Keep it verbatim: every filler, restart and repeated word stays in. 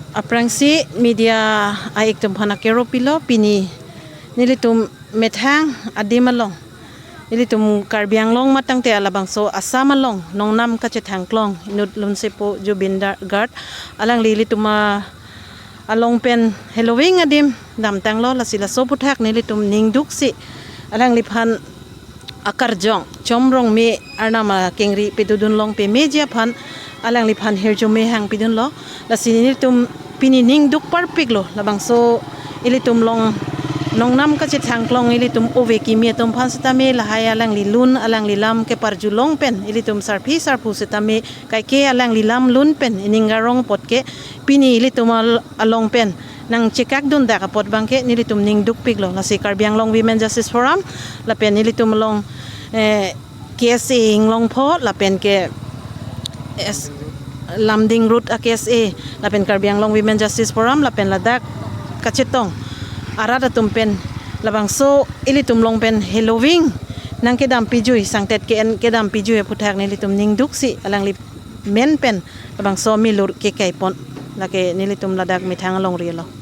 Aphrangsi media a-ik atum aphan akero pilo. Pini nelitum methang adim along, nelitum Karbi Anglong matangte labangso Assam along nongnam kachethangklong inut lunsepo Zubeen Garg, alangli ilitum a- along pen heloving adim damtanglo. Lasi laso aphuthak nelitum ningduksi alangliphan akarjong Chom Rongme arnam akengri pedodun long pemeji aphan alangliphan hirjume hang pidunlo. Lasi nelitum pini ningduk parpiklo, labangso ilitum along nongnam kachethangklong ilitum ove kimi atum aphan setame lahai alangli lun, alangli lam keparjulong pen ilitum sarpi sarpo setame kaike alangli lam lun pen ining arong apot ke pini ilitum al- along pen nangchekakdundak apot abangke nelitum ningdukpiklo. Lasi Karbi Anglong Women Justice Forum lapen ilitum along, eh, K S A Inglongpho lapen ke S- Lumding Road a-K S A lapen Karbi Anglong Women Justice Forum lapen ladak kachetong arat atum pen labangso ilitum along pen heloving nangkedam pijui, sangtet ke-en kedam pijui aphuthak nelitum ningduksi alangli men pen labangso milur kekai pon, lake nelitum ladak methang along rilo.